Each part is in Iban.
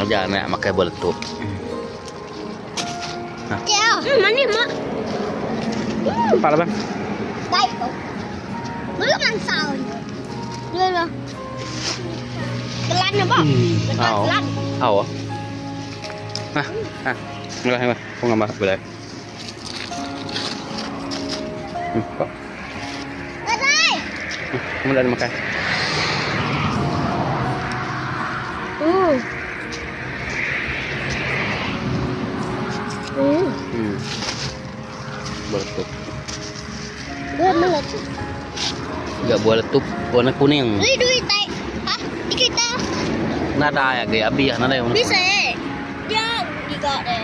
Ngajar anak makai buah letup. Ha. Hmm, manis mak. Empat lah bang. Baik tu. Belum mansau. Belum. Kelan apa? Hmm. Kelan. Au. Ha. Ha. Mula mula. Kau ngambil boleh. Kok. Bye. Kamu dah makan. Hmm. Hmm. Hmm. Buah letup. Dia meletup. Enggak buah letup warna kuning. Duit duit tak. Hah? Kita. Nada ya gaya abi ya nada. Bisa. Dia digot deh.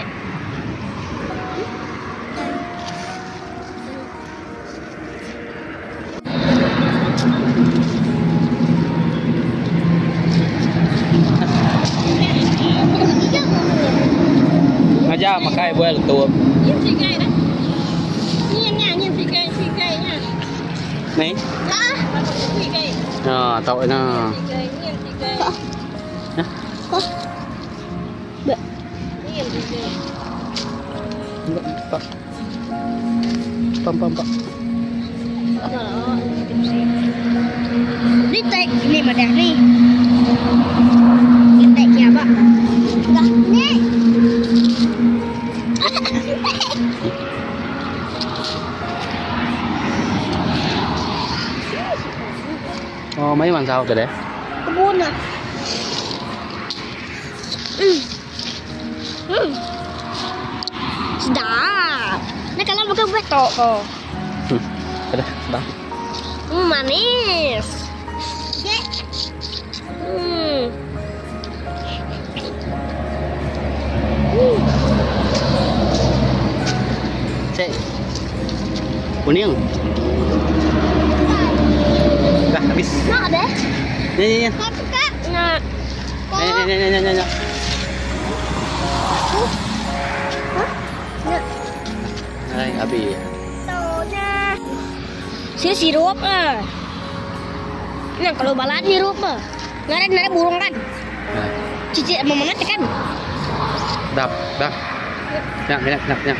Ngajar makai buah letup. Ni. Ha, tahu nah. Hah? Enggak, pak. Pam pam pak. Ni tak ni madah ni. Ni tak kia apa? Dah ni. Oh, mấy bàn sau kìa đấy. Kebun ah. Hmm. Hmm. Sedap. Ni kalau bukan betul kok. Ada, sedap. Manis. Hmm. Hmm. Cek. Kuning. Dah habis. Nak deh. Ni ni ni. Nak suka. Nak. Ni ni ni ni ni ni. Hah? Nak. Hai, habis. Sini sirup ah. Nah, kalau balat sirup ah. Nggak ada burung kan? Nah. Cici mama mana kan? Dah, dah. Nak, nak, nak, nak.